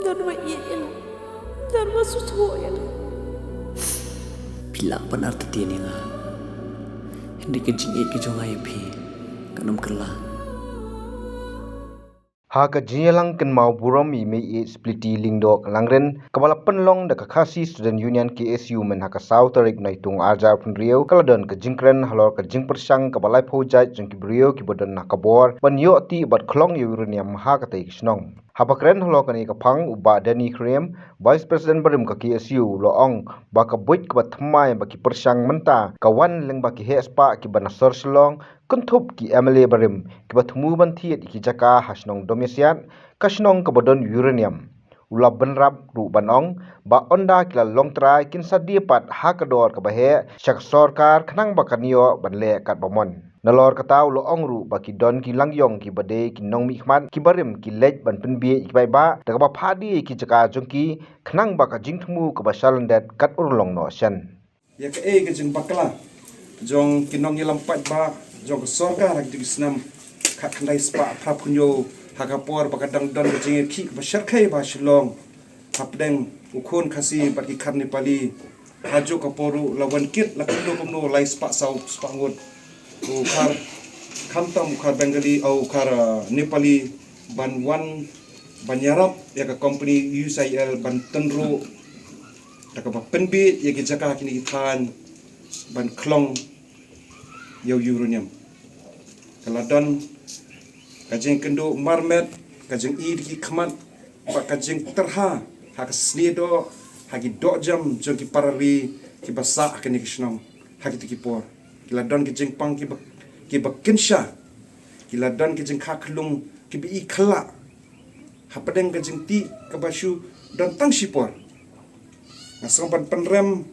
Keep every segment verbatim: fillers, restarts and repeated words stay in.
Don ba ïeit ïa nga. Don ba sngewthuh ïa nga. Phi lah ban artatien ïa nga. Hynrei ka jingïeit ka jong nga ïa phi kan ym kylla. Ha ka jingïalang kynmaw burom ïa i Meiieid Spliti Lyngdoh Langrin, kaba la pynlong da ka Khasi Student Union K S U mynha ka saw tarik Naitung arhajar arphew hynriew, ka la don ka jingkren halor ka jingpyrshang kaba laiphew jait jong ki briew kiba don ha ka bor ban ïoh tih bad khlong ïa u uranium ha katei ka shnong. Haba kren halor kane ka phang, u Bah Danny Khyriem, Vice President barim ka K S U, u la ong ba ka buit kaba thymmai ba ki pyrshang mynta ka wan lyngba ki heh spah kiba na sor Shillong, kynthup ki M L A barim kiba thmu ban thied ïa ki jaka ha shnong Domiasiat, ka shnong kaba don uranium. U la bynrap ruh ban ong ba ynda ki la long trai, kin sa die pat ha ka dor kaba heh sha ka sorkar khnang ba kan ïoh ban leh katba mon. Nalor kata, u la ong ruh ba ki don ki langïong kiba dei ki nongmihkhmat kiba rim ki leit ban pynbieit ïa ki paidbah da kaba phah die ïa ki jaka jong ki khnang ba ka jingthmu kaba shalyndet kan urlong noh shen. Ïa kaei ka jingbakla jong ki nongïalam paidbah jong ka sorkar ha kito ki snem khatkhyndai spah phraphew hynñiew, ha ka por ba ka dang don ka jingïakhih kaba shyrkhei bha ha Shillong hapdeng u khun Khasi bad ki khar Nepali. Ha juk ka por ruh la wan kit la kumno kumno lai spah saw spah ngut u khar, khamtam u khar Bengali, u khar, ah, Nepali ban wan ban ïarap ïa ka company U C I L ban tynruh da kaba pynbieit ïa ki jaka kine ki thaiñ ban khlong ïa u uranium. Ka la don ka jingkynduh marmet, ka jingïeit ki khmat bad ka jingtyrha ha ka snieh doh, ha ki dohjem jong ki para ri kiba sah ha kane ka shnong ha kito ki por. Ki la don ki jingpang kiba, kiba kynsha, ki la don ki jingkha khlung kiba i khlak hapdeng ka jingtih kaba shu don tang shipor. Nga sngew ban pynrem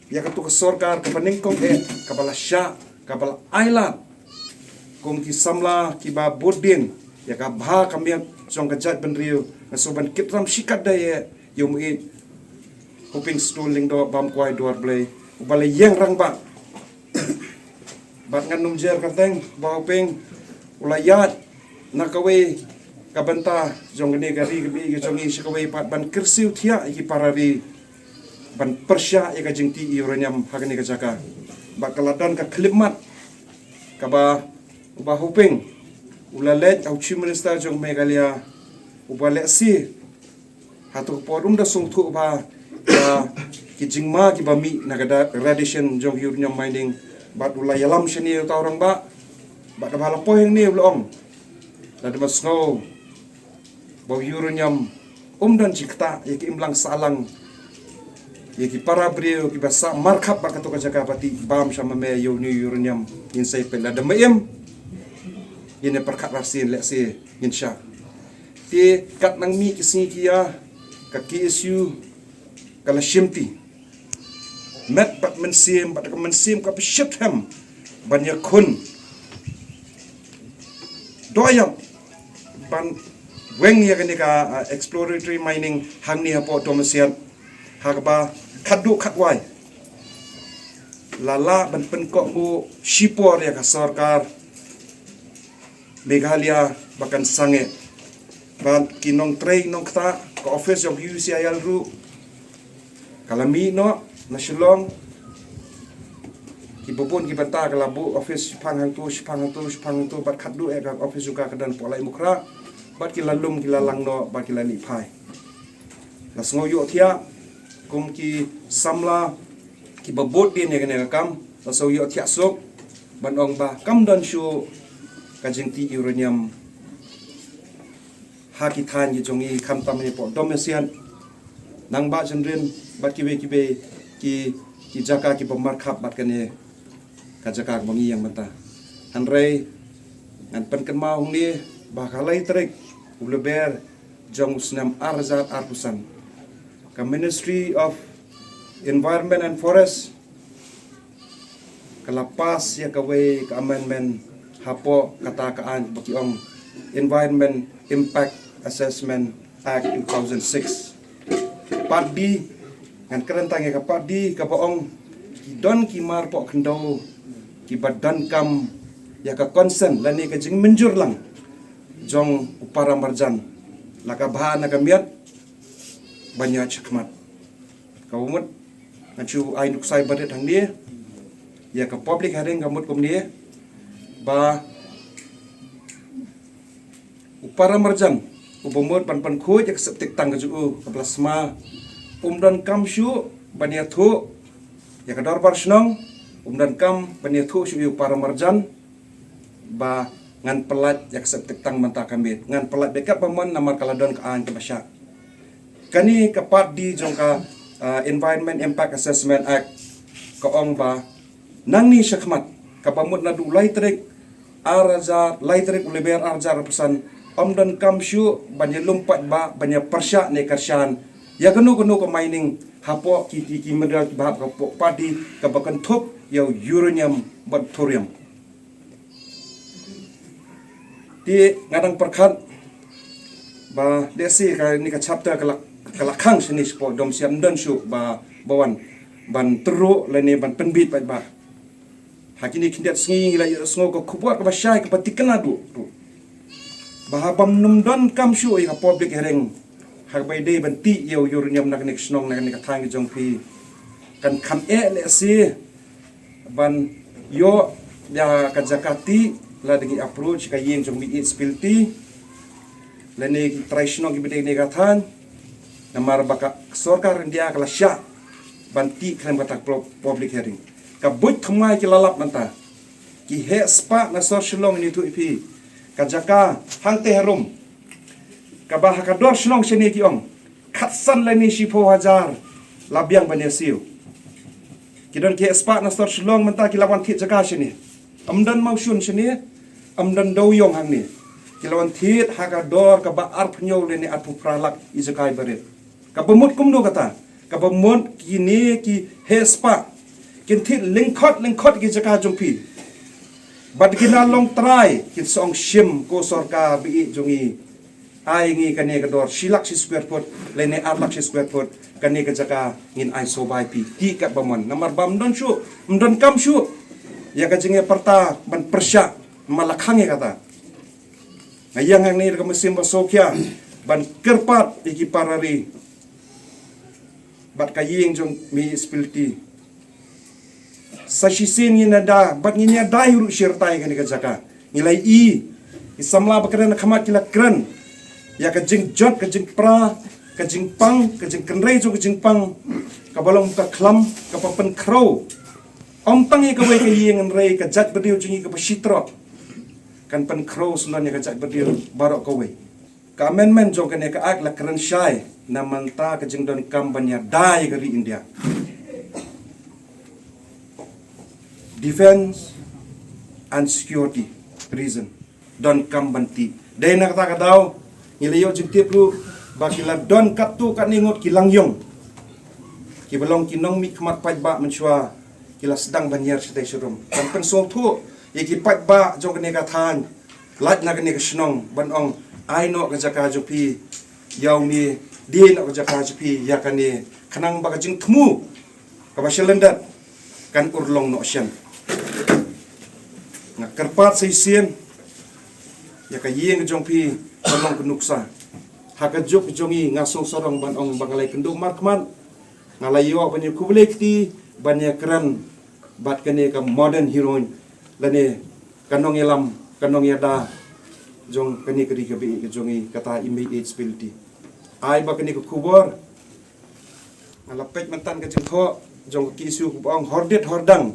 ïa katu ka sorkar kaba nyngkong eh, kaba la shah, kaba la ailad kum ki samla kiba bud dien ïa ka bha ka miat jong ka jaitbynriew. Nga sngew ban kit ram shikatdei eh ïa u Meiieid Hoping Stone Lyngdoh Bamkwai Dwarblei, uba la ïeng rangbah. Bad ngan nym jer kyrteng, Bah Hoping u la ïaid na kawei ka bynta jong kane ka ri ka mihngi ka jong ngi sha kawei pat ban kyrsiew thiah ïa ki para ri ban pyrshah ïa ka jingtih uranium ha kane ka jaka. Bad ka la don ka khyllipmat kaba u Bah Hoping u la leit, u Chief Minister jong Meghalaya, uba lehse hato ka por um da sngewthuh bha ïa ki jingma kiba mih na ka da-, radiation jong uranium mining. Bad u la ïalam shane uta u rangbah. Bad haba la poi hangne u la ong, lada ma sngew ba u uranium um don jingktah ïa ki imlang sahlang, ïa ki para briew kiba sah markhap bad kato ka jaka, ba tih bam sha ma me ïa une u uranium, ngin sa ïa peit. Lada ma im, ngin ïa pyrkhat arsien, lehse ngin shah. Te kat nang mih ki sngi ki ïa, ka K S U ka la shimti met bad mynsiem, bad ka mynsiem kaba shitrhem ban ïakhun doh ïap ban weng ïa kane ka, ah, exploratory mining hangne hapoh Domiasiat, ha kaba khatduh khatwai la lah ban pynkohnguh shipor ïa ka sorkar Meghalaya ba kan sangeh. Bad ki nongtrei nongktah, ka office jong U C I L ruh ka la mih noh na Shillong. Kiba bun ki bynta ka la buh office shiphang hangto, shiphang hangto, shiphang hangto, bad khatduh eh ka office jong ka ka don hapoh Laitumkhrah. Bad ki la lum, ki la lang noh bad ki la leit phai. La sngew ïohthiah kum ki samla kiba bud dien ïa kane ka kam, la sngew ïohthiah suk ban ong ba kam don shuh ka jingtih uranium ha ki thaiñ ki jong ngi, khamtam hapoh Domiasiat, Nangbah Chynriem bad kiwei kiwei ki, ki jaka kiba markhap bad kane ka jaka kaba ngi ïeng mynta. Hynrei ngan pynkynmaw hangne ba ha ka lai tarik u Lber jong u snem ar hajar arphew san, ka Ministry of Environment and Forest ka la pass ïa kawei ka amendment hapoh kata ka aiñ ba ki ong Environment Impact Assessment Act two thousand six. Part D, ngan kren tang ïa ka Part D, kaba ong ki don ki marpoh khyndew kiba donkam ïa ka consent lane ka jingmynjur lang jong u para marjan, la ka bha na ka miat, ban ïaid shakhmat. Kaba mut ngan shu ai nuksa barit hangne ïa ka public hearing, ka mut kumne ba u para marjan uba mut ban pynkhuid ïa ka septic tank ka jong u, ka plasma, um donkam shuh ban ïathuh ïa ka dorbar shnong, um donkam ban ïathuh shuh ïa u para marjan ba ngan pyllait ïa ka septic tank mynta ka miet, ngan pyllait bad katba mon namar ka la don ka aiñ kaba shah. Kane ka part D jong ka, ah, Environment Impact Assessment Act ka ong ba nangne shakhmat, kaba mut naduh lai tarik ar hajar, lai tarik u Lber ar hajar arphew san, ym donkam shuh ban ïalum paidbah ban ïapyrshah ne kyrshan ïa kano kano ka mining hapoh ki, ki, ki mineral kiba hap hapoh part D kaba kynthup ïa u uranium bad thorium. Te nga dang pyrkhat ba lehse kane ka chapter ka la, ka la khang shane shapoh domsiam, ym don shuh ba, ba wan ban tyrwa lane ban pynbit paidbah. Ha kine khyndiat sngi ngi la ïohsngew ka khubor kaba shai kaba thikna duh ruh ba haba ym donkam shuh ïa ka public hearing, haba ïadei ban tih ïa u uranium na kane ka shnong, na kane ka thaiñ ka jong phi, kan kham eh lehse ban ïoh ïa ka jaka tih lada ngi approach ka ïing jong u Mihngi Spility lane ki trai shnong kiba dei ne ka thaiñ, namar ba ka sorkar India ka la shah ban tih khlem kata ka public hearing. Ka buit thymmai ki la lap mynta. Ki heh spah na sor Shillong, ngi ïathuh ïa phi, ka jaka hangtei harum kaba ha ka dor shnong shane ki ong khatsan lane shiphew hajar la biang ban ïasiew. Ki don ki heh spah na sor Shillong mynta ki la wan thied jaka shane. Ym don mawshun shane, ym don dewiong hangne. Ki la wan thied ha ka dor kaba arphew hynñiew lane arphew phra lak ïa jaka iba rit. Kaba mut kumno kata? Kaba mut kine ki heh spah kin thied lyngkhot lyngkhot ki jaka jong phi. Bad ki na long trai, kin sa ong shim ko sorkar, ba ïeit jong ngi, ai ngi kane ka dor shi lak shi square foot lane ar lak shi square foot, kane ka jaka ngin ai sawbai phi, tih katba mon. Namar ba ym don shuh, ym donkam shuh ïa ka jingïapyrta ban pyrshah, namar la khang ïa kata. Nga ïeng hangne da ka mynsiem ba sngewkhia ban kyrpad ïa ki para ri bad ka ïing jong u Mihngi Spility. Sa shisien ngin ïada bad ngin ïada ruh shi rta ïa kane ka jaka. Ngi la ïohi ki samla ba kren ha khmat ki la kren ïa ka jingjot, ka jingpra, ka jingpang, ka jingkynrei jong ka jingpang kaba long ka khlam, kaba pynkhrew. Ym tang ïa kawei ka ïing hynrei ka jaitbynriew jong ngi kaba shitrok kan pynkhrew syndon ïa ka jaitbynriew baroh kawei. Ka amendment jong kane ka Act la kren shai na mynta ka jingdonkam ban ïada ïa ka ri India. Defense and security reason, donkam ban tih. Dei na kata ka daw ngi la ïoh jingtip ruh ba ki la don katto katne ngut ki langïong kiba long ki nongmihkhmat paidbah mynshuwa, ki la sdang ban ïar shatei sharum ban pynsngewthuh ïa ki paidbah jong kane ka thaiñ, lait na kane ka shnong ban ong, ai noh ka jaka jong phi ïa une, die noh ka jaka jong phi ïa kane, khnang ba ka jingthmu kaba shalyndet kan urlong noh shen. Nga kyrpad sa shisien ïa ka ïing ka jong phi ban long ka nuksa. Ha ka juk ka jong ngi nga sngewsarong ban ong ba nga la ïakynduh markhmat, nga la ïoh ban ïakhublei kti, ban ïakren bad kane ka modern heroine lane ka nongïalam, ka nongïada jong kane ka ri kaba ïeit ka jong ngi, kata i Mihngi Spility. Ai ba kane ka khubor, nga la peit mynta ka jingthoh jong ka K S U kaba ong hordit hordang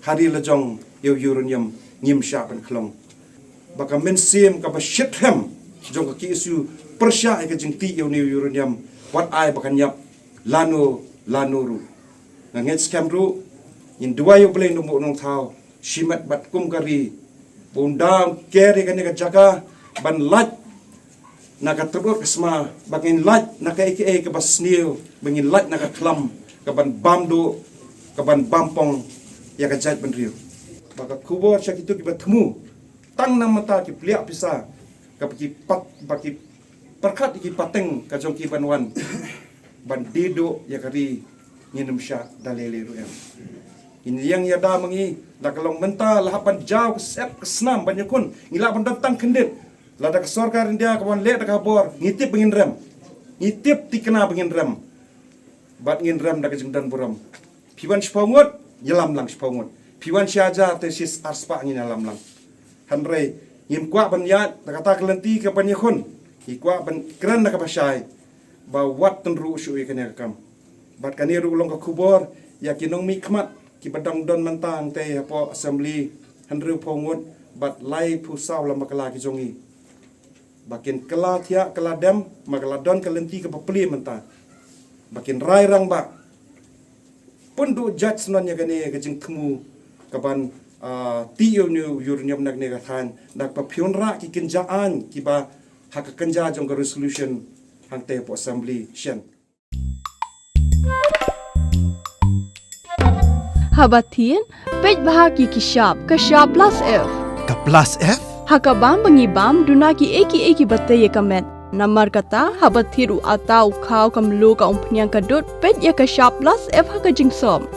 ha ri la jong ïa u uranium ngim shah ban khlong. Ba ka mynsiem kaba shitrhem jong ka K S U pyrshah ïa ka jingtih ïa une u uranium, wat ai ba kan ïap lano lano ruh. Nga ngeit skhem ruh ngin duwai ïa u Blei Nongbuh Nongthaw shimet bad kum ka ri ba un da un ker ïa kane ka jaka ban lait na ka tyrut ka sma, ba ngin lait na kaei kaei kaba sniew, ba ngin lait na ka khlam kaban bam duh, kaban bam pong ïa ka jaitbynriew. Ba ka khubor sha kito kiba thmu tang na mynta ki pliah pisa, kaba ki pat, ba ki pyrkhat ïa ki pateng ka jong ki ban wan ban die duh ïa ka ri, ngin ym shah da lei lei ruh em. Ngin ïeng ïada ma ngi, la ka long mynta la hap ban jaw ka sep ka snam ban ïakhun, ngi lah ban don tang khyndiat. Lada ka sorkar India ka wan leh da ka bor, ngi tip ba ngin rem. Ngi tip thikna ba ngin rem. Bad ngin rem da ka jingdon burom. Phi wan shiphew ngut, ïalam lang shiphew ngut. Phi wan shi hajar te shi ar spah ngin ïalam lang. Hynrei ngim kwah ban ïaid da kata ka lynti ka ban ïakhun. Ngi kwah ban kren da kaba shai ba wat tynruh shuh ïa kane ka kam. Bad kane ruh long ka khubor ïa ki nongmihkhmat kiba dang don mynta hangtei hapoh assembly, hynriewphew ngut bad laiphew saw la bakla ki jong ngi. Ba kin kylla thiah kylla dem, ba ka la don ka lynti kaba plie mynta. Ba kin rai rangbah. Pynduh judge noh ïa kane ka jingthmu ka ban, ah, tih ïa une u uranium na kane ka thaiñ, da kaba pynrah ki kynja aiñ kiba ha ka kynja jong ka resolution hangtei hapoh assembly shen. Haba thied, peit bha ki ki shap, ka shap plus F. Ka plus F? Ha ka bam ba ngi bam, duna kiei kiei kiba tei ïa ka met. Namar kata, haba thied u atta u khaw ka mluh ka umphniang ka dud, peit ïa ka shap plus F ha ka jingsop.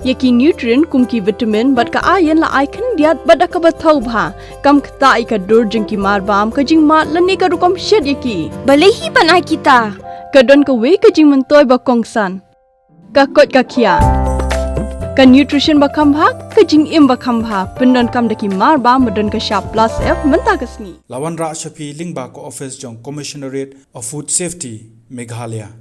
Ïa ki nutrient kum ki vitamin bad ka iron la ai khyndiat bad da kaba thaw bha. Kam ktah ïa ka dur jong ki marbam, ka jingmad lane ka rukom shet ïa ki. Balei hi ban ai kita? Ka don kawei ka jingmyntoi ba kongsan. Ka koit ka khiah. Ka nutrition ba kham bha, ka jingim ba kham bha, pyndonkam da ki marbam ba don ka shap plus F mynta ka sngi. La wanrah sha phi lyngba ka office jong Commissionerate of Food Safety, Meghalaya.